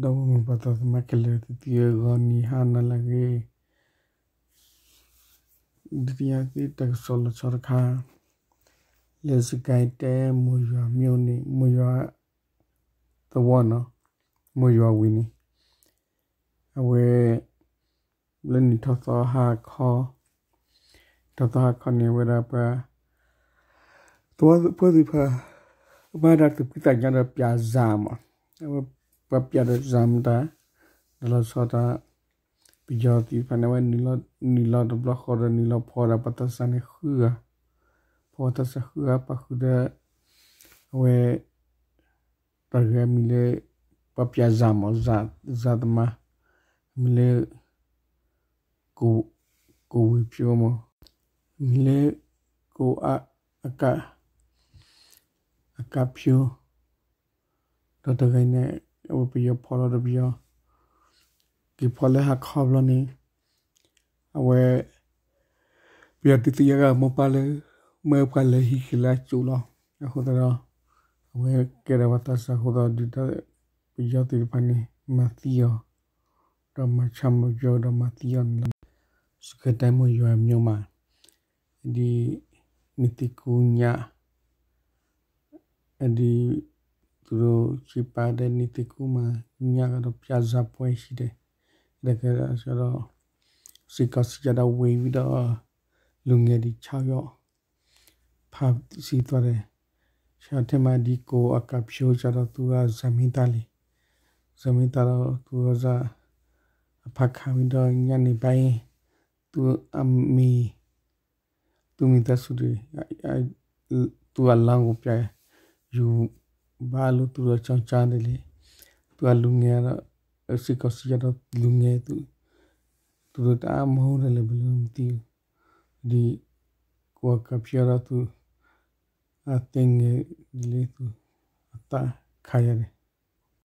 ဒီးမုၢ်ပှၤသးသမါခဲလၢာ် သုသံအဂီၢ် နံၤဟါနၤလၢအဂ့ၤ, ဒုတိယသ့ၣ်တၢ်ကစီၣ်လီၤဆီတခါ, လၢစကဲတဲမိၢ်ယွၤမ့ၢ်န့ၣ် မိၢ်ယွၤသဝီနီၤ, မိၢ်ယွၤဝံၤန့ၣ်, အဝဲ လၢနံၣ်ထီၣ်သီဟါခီ, ထီၣ်သီဟါခီန့ၣ် အဝဲဒၣ်ပှၤ သဝီဖိသ့ၣ်တဖၣ် မၤတၢ်သူၣ်ဖှံသးညီဒီးပၠးစၢ်မး, အဝဲပှၤပၠးဒီးစၢ်မတၤ, ဒီးလီၤဆီဒၣ်တၢ် ပယီၤသ့ၣ်တဖၣ်န့ၣ် အဝဲနုာ်လီၤတဘျီဃီဒီးနုာ်လီၤဖီဒီးပှၤသးစၢ်န့ၣ်ဃုဂၤ, ဖီသးစၢ်ဃုဂၤ ပာ်ဃုာ်ဒီး အဝဲ တၢ်ဂ့ၢ်အမံၤလၢ ပှၤပၠးစၢ်မး, စၢ်သမါ အမံၤလၢ ကိၣ်ဝံၤဖၠိမး, အမံၤလၢ ကိၣ်အကးဖၠိ, ဒီးတဂၤအံၤန့ၣ် အဝဲပယီၤဖီလီၤဒီးပယီၤ က့ၤဖီလၢဟါခီဘျီန့ၣ် အဝဲ ပယီၤဒုးသ့ၣ်ညါက့ၤမိၢ်ပၢ်လၢ မ့ၢ်ပှၤလဲၤဟံးက့ၤလၢအစိၤလီၤ. အဃိသတးဒီး အဝဲကဲထီၣ်ပှၤသးစၢ်အဃိသတးဒီး ပယီၤသ့ၣ်တဖၣ်န့ၣ် မၤသံအီၤ, ဒီးမၤဆါမၤယီၤဒီးမၤသံအီၤန့ၣ်လီၤ. စကဲတဲမိၢ်ယွၤမ့ၢ်မး, ဒ်န့ၣ်သ့ၣ်ကူညၣ် ဒ် သုးရ့ၣ်ဆံးပာ်ဒီးန့ၣ်သ့ၣ်ကူမး ညၣ်ကဒီးပၠးစၢ်ပှဲၤဆံးဒီး ဒီးကဲဒီး စ့ၢ်ကီးစံးကဒီးဝဲဝံၤဒီး လူၤငဲၤဒံးဆါအီၤ ဖးစံးသီဒီး ဆါထဲမးဒ်ကိၣ်အကးဖၠိစ့ၢ်ဒီးသူအီၤစၢ်မ့ၢ်တၢ်လံ, စၢ်မ့ၢ်တၢ်ဒီးသူအီၤစၢ် အဖးခးဝံၤဒီးညၣ်န့ၣ်ဘၣ်အံၤ သူအမံၤ သူမံၤသးစူၤဒီး သူအလါကပၠး ယူၤဘၣ်လိာ်သူဒီးကၠီကၠါဒ်လဲၣ်, သူအလူၤငဲၤဒီး စ့ၢ်ကီးစံးယၤဒီးလူၤငဲၤ သူဒီးတၢ်အါမဟိဒ်လဲၣ်ဘၣ်လၢမသံ, ဒ် ကိၣ်အကးဖၠိဒီးသူ အသ့ၣ်ငဲၤဒ်လဲၣ်သူ အသးခးယၤန့ၣ်